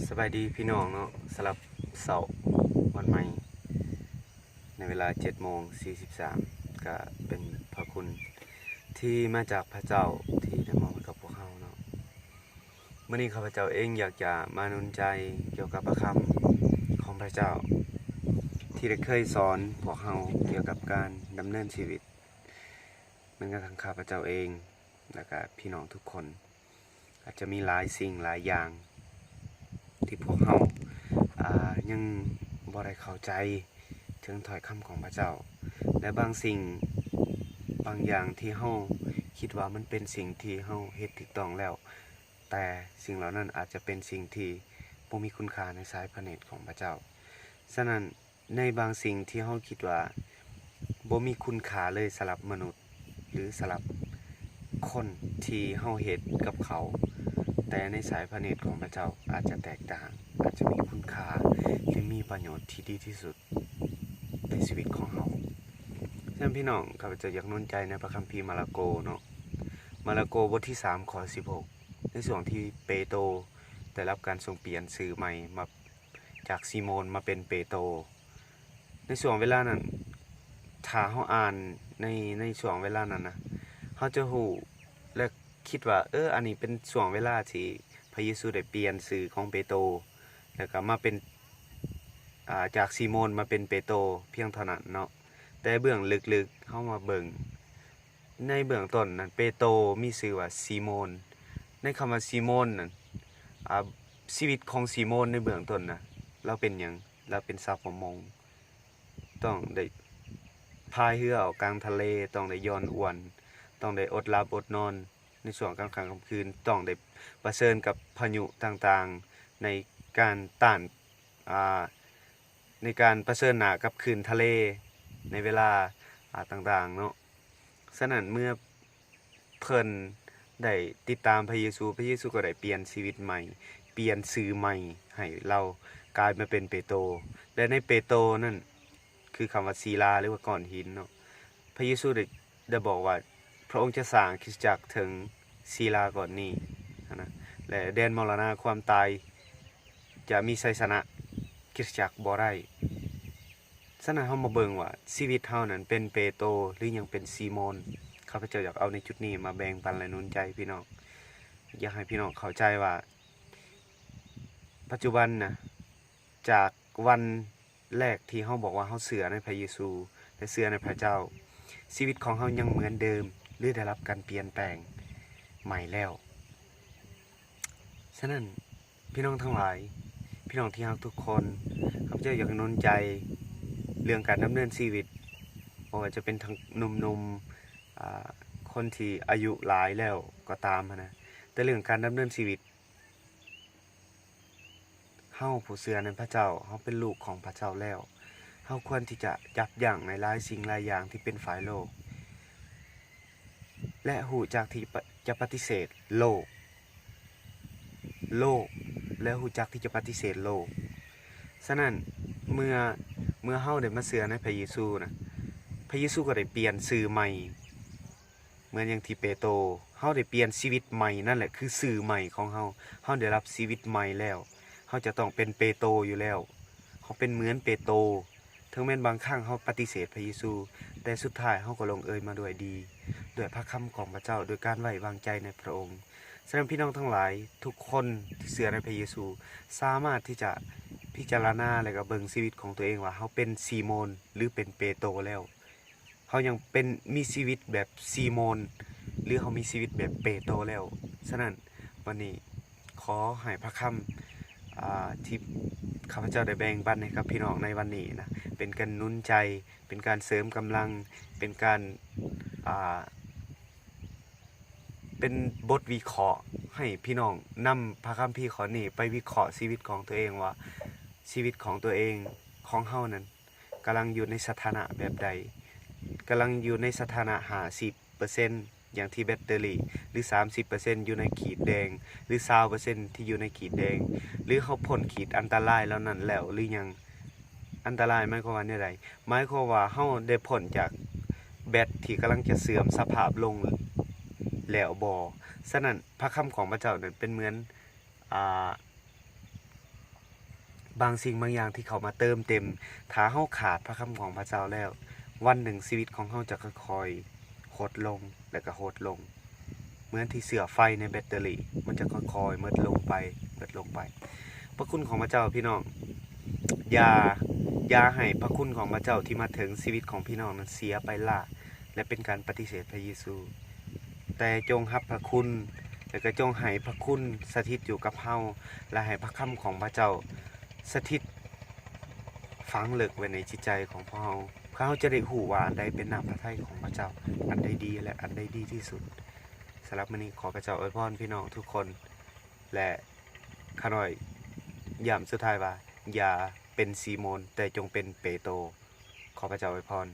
ສະບາຍດີພີ່ນ້ອງເນາະ, ສຳລັບເຊົ້າວັນໃໝ່ ໃນເວລາເຈັດໂມງສີ່ສິບສາມ ກະເປັນພະຄຸນທີ່ມາຈາກພະເຈົ້າທີ່ໄດ້ມອບໃຫ້ກັບພວກເຮົາເນາະ. ມື້ນີ້ຂ້າພະເຈົ້າເອງຢາກຈະມາໜູນໃຈກ່ຽວກັບພະຄຳຂອງພະເຈົ້າ ທີ່ໄດ້ເຄີຍສອນພວກເຮົາກ່ຽວກັບການດຳເນີນຊີວິດ ແມ່ນກະທັງຂ້າພະເຈົ້າເອງ ແລະກະພີ່ນ້ອງທຸກຄົນ ອາດຈະມີຫຼາຍສິ່ງຫຼາຍຢ່າງທີ່ພວກເຮົາ ອາ ຍັງບໍ່ໄດ້ເຂົ້າໃຈເຖິງຖ້ອຍຄຳຂອງພະເຈົ້າ ແລະບາງສິ່ງບາງຢ່າງທີ່ເຮົາຄິດວ່າມັນເປັນສິ່ງທີ່ເຮົາເຮັດຖືກຕ້ອງແລ້ວ ແຕ່ສິ່ງເຫຼົ່ານັ້ນອາດຈະເປັນສິ່ງທີ່ບໍ່ມີຄຸນຄ່າໃນສາຍພະເນດຂອງພະເຈົ້າ. ສະນັ້ນ ໃນບາງສິ່ງທີ່ເຮົາຄິດວ່າບໍ່ມີຄຸນຄ່າເລີຍສຳລັບມະນຸດ ຫຼື ສຳລັບຄົນທີ່ເຮົາເຮັດກັບເຂົາ, ແຕ່ໃນສາຍພະເນດຂອງພະເຈົ້າອາດຈະແຕກຕ່າງ, ອາດຈະມີຄຸນຄ່າ ຫຼື ມີປະໂຫຍດທີ່ດີທີ່ສຸດໃນຊີວິດຂອງເຮົາ. ສະນັ້ນພີ່ນ້ອງ, ຂ້າພະເຈົ້າຢາກໜູນໃຈໃນພະຄຳພີມາລະໂກເນາະ, ມາລະໂກບົດທີສາມ ຂໍ້ສິບຫົກ ໃນຊ່ວງທີ່ເປໂຕໄດ້ຮັບການຊົງປ່ຽນຊື່ໃໝ່ມາ ຈາກຊີໂມນມາເປັນເປໂຕ. ໃນຊ່ວງເວລານັ້ນ ຖ້າເຮົາອ່ານໃນ ໃນຊ່ວງເວລານັ້ນນະ ເຮົາຈະຮູ້ ແລະ ຄິດວ່າ ເອີ ອັນນີ້ເປັນຊ່ວງເວລາທີ່ພະເຢຊູໄດ້ປ່ຽນຊື່ຂອງເປໂຕ ແລ້ວກໍມາເປັນ ອາ ຈາກຊີໂມນມາເປັນເປໂຕພຽງເທົ່ານັ້ນເນາະ. ແຕ່ເບື້ອງເລິກໆ ເຮົາມາເບິ່ງ ໃນເບື້ອງຕົ້ນນັ້ນ ເປໂຕມີຊື່ວ່າຊີໂມນ. ໃນຄຳວ່າຊີໂມນນັ້ນ ອາ ຊີວິດຂອງຊີໂມນໃນເບື້ອງຕົ້ນນະ ລາວເປັນຫຍັງ? ລາວເປັນຊາວປະມົງ, ຕ້ອງໄດ້ພາຍເຮືອອອກກາງທະເລ, ຕ້ອງໄດ້ຢ່ອນອວນ, ຕ້ອງໄດ້ອົດຫຼັບອົດນອນໃນຊ່ວງກາງຄ່ຳກາງຄືນ, ຕ້ອງໄດ້ປະເຊີນກັບພາຍຸຕ່າງໆ ໃນການຕ້ານ ອາ ໃນການປະເຊີນໜ້າກັບຄື້ນທະເລໃນເວລາ ອາ ຕ່າງໆເນາະ. ສະນັ້ນເມື່ອເພິ່ນໄດ້ຕິດຕາມພະເຢຊູ, ພະເຢຊູກໍໄດ້ປ່ຽນຊີວິດໃໝ່, ປ່ຽນຊື່ໃໝ່ໃຫ້ລາວກາຍມາເປັນເປໂຕ. ແລະ ໃນເປໂຕນັ້ນ ຄືຄຳວ່າສີລາ ຫຼືວ່າກ້ອນຫີນເນາະ. ພະເຢຊູໄດ້ ໄດ້ບອກວ່າ ພະອົງຈະສ້າງຄຣິສຕະຈັກເຖິງສີລາກ້ອນນີ້ຫັ້ນນະ ແລະ ແດນມໍລະນະຄວາມຕາຍຈະມີໄຊຊະນະຄຣິສຕະຈັກບໍ່ໄດ້. ສະນັ້ນເຮົາມາເບິ່ງວ່າຊີວິດເຮົານັ້ນເປັນເປໂຕ ຫຼື ຍັງເປັນຊີໂມນ. ຂ້າພະເຈົ້າຢາກເອົາໃນຈຸດນີ້ມາແບ່ງປັນ ແລະ ໜູນໃຈພີ່ນ້ອງ. ຢາກໃຫ້ພີ່ນ້ອງເຂົ້າໃຈວ່າ ປັດຈຸບັນນະ ຈາກວັນ ແລກທີ່ເຮົາບອກວ່າເຮົາເຊື່ອໃນພະເຢຊູ ແລະ ເຊື່ອໃນພະເຈົ້າ, ຊີວິດຂອງເຮົາຍັງເໝືອນເດີມ ຫຼື ໄດ້ຮັບການປ່ຽນແປງໃໝ່ແລ້ວ. ສະນັ້ນ ພີ່ນ້ອງທັງຫຼາຍ, ພີ່ນ້ອງທີ່ຮັກທຸກຄົນ, ຂ້າພະເຈົ້າຢາກໜູນໃຈເລື່ອງການດຳເນີນຊີວິດ, ບໍ່ວ່າຈະເປັນທັງໜຸ່ມໆ, ອາ, ຄົນທີ່ອາຍຸຫຼາຍແລ້ວກໍຕາມຫັ້ນນະ, ແຕ່ເລື່ອງການດຳເນີນຊີວິດ ເຮົາຜູ້ເຊື່ອໃນພະເຈົ້າ, ເຮົາເປັນລູກຂອງພະເຈົ້າແລ້ວ, ເຮົາຄວນທີ່ຈະຢັບຢັ້ງໃນຫຼາຍສິ່ງຫຼາຍຢ່າງທີ່ເປັນຝ່າຍໂລກ ແລະ ຮູ້ຈັກທີ່ຈະປະ, ຈະປະຕິເສດໂລກ, ໂລກ ແລະ ຮູ້ຈັກທີ່ຈະປະຕິເສດໂລກ. ສະນັ້ນ ເມື່ອ, ເມື່ອເຮົາໄດ້ມາເຊື່ອໃນພະເຢຊູນະ, ພະເຢຊູກໍໄດ້ປ່ຽນຊື່ໃໝ່ ເໝືອນຢ່າງທີ່ເປໂຕ, ເຮົາໄດ້ປ່ຽນຊີວິດໃໝ່, ນັ້ນແຫຼະຄືຊື່ໃໝ່ຂອງເຮົາ. ເຮົາໄດ້ຮັບຊີວິດໃໝ່ແລ້ວ. ເຮົາຈະຕ້ອງເປັນເປໂຕຢູ່ແລ້ວ. ເຮົາເປັນເໝືອນເປໂຕ. ເຖິງແມ່ນບາງຄັ້ງເຮົາປະຕິເສດພະເຢຊູ, ແຕ່ສຸດທ້າຍເຮົາກໍລົງເອີຍມາດ້ວຍດີ, ດ້ວຍພະຄຳຂອງພະເຈົ້າ, ດ້ວຍການໄວ້ວາງໃຈໃນພະອົງ. ສະນັ້ນ ພີ່ນ້ອງທັງຫຼາຍ, ທຸກຄົນທີ່ເຊື່ອໃນພະເຢຊູ ສາມາດທີ່ຈະພິຈາລະນາ ແລະ ກໍເບິ່ງຊີວິດຂອງຕົວເອງວ່າ ເຮົາເປັນຊີໂມນ ຫຼື ເປັນເປໂຕແລ້ວ. ເຮົາຍັງເປັນ, ມີຊີວິດແບບຊີໂມນ ຫຼື ເຮົາມີຊີວິດແບບເປໂຕແລ້ວ. ສະນັ້ນ ວັນນີ້ຂໍໃຫ້ພະຄຳ, ອາ, ທີ່ຂ້າພະເຈົ້າໄດ້ແບ່ງປັນໃຫ້ກັບພີ່ນ້ອງໃນວັນນີ້ນະ ເປັນການໜູນໃຈ, ເປັນການເສີມກຳລັງ, ເປັນການ, ອາ, ເປັນບົດວິເຄາະໃຫ້ພີ່ນ້ອງນຳພະຄຳພີຂໍ້ນີ້ໄປວິເຄາະຊີວິດຂອງຕົວເອງວ່າ ຊີວິດຂອງຕົວເອງ, ຂອງເຮົານັ້ນ ກຳລັງຢູ່ໃນສະຖານະແບບໃດ, ກຳລັງຢູ່ໃນສະຖານະຫ້າສິບເປີເຊັນ ຢ່າງທີ່ແບັດເຕີຣີ ຫຼື ສາມສິບເປີເຊັນ ຢູ່ໃນຂີດແດງ ຫຼື ຊາວເປີເຊັນ ທີ່ຢູ່ໃນຂີດແດງ ຫຼື ເຮົາພົ້ນຂີດອັນຕະລາຍເຫຼົ່ານັ້ນແລ້ວ ຫຼື ຍັງ? ອັນຕະລາຍໝາຍຄວາມວ່າແນວໃດ? ໝາຍຄວາມວ່າເຮົາໄດ້ພົ້ນຈາກແບັດທີ່ກຳລັງຈະເສື່ອມສະພາບລົງແລ້ວບໍ່? ສະນັ້ນ ພະຄຳຂອງພະເຈົ້ານັ້ນເປັນເໝືອນ, ອາ, ບາງສິ່ງບາງຢ່າງທີ່ເຂົ້າມາເຕີມເຕັມ. ຖ້າເຮົາຂາດພະຄຳຂອງພະເຈົ້າແລ້ວ, ວັນໜຶ່ງຊີວິດຂອງເຮົາຈະຄ່ອຍໆຫົດລົງ ແລະກໍຫົດລົງ. ເໝືອນທີ່ເຊື້ອໄຟໃນແບັດເຕີຣີ, ມັນຈະຄ່ອຍໆໝົດລົງໄປ, ໝົດລົງໄປ. ພະຄຸນຂອງພະເຈົ້າ, ພີ່ນ້ອງ, ຢ່າ, ຢ່າໃຫ້ພະຄຸນຂອງພະເຈົ້າທີ່ມາເຖິງຊີວິດຂອງພີ່ນ້ອງນັ້ນເສຍໄປລ້າ ແລະເປັນການປະຕິເສດພະເຢຊູ. ແຕ່ຈົ່ງຮັບພະຄຸນ ແລະກໍຈົ່ງໃຫ້ພະຄຸນສະຖິດຢູ່ກັບເຮົາ ແລະໃຫ້ພະຄຳຂອງພະເຈົ້າສະຖິດຝັງເລິກໄວ້ໃນຈິດໃຈຂອງພວກເຮົາ, ເພື່ອເຮົາຈະໄດ້ຮູ້ວ່າອັນໃດເປັນນ້ຳພະໄທຂອງພະເຈົ້າ, ອັນໃດດີ ແລະອັນໃດດີທີ່ສຸດ. ສຳລັບມື້ນີ້ ຂໍພະເຈົ້າອວຍພອນພີ່ນ້ອງທຸກຄົນ ແລະຂ້ານ້ອຍຢ້ຳສຸດທ້າຍວ່າ, ຢ່າເປັນຊີໂມນ, ແຕ່ຈົ່ງເປັນເປໂຕ. ຂໍພະເຈົ້າອວຍພອນ.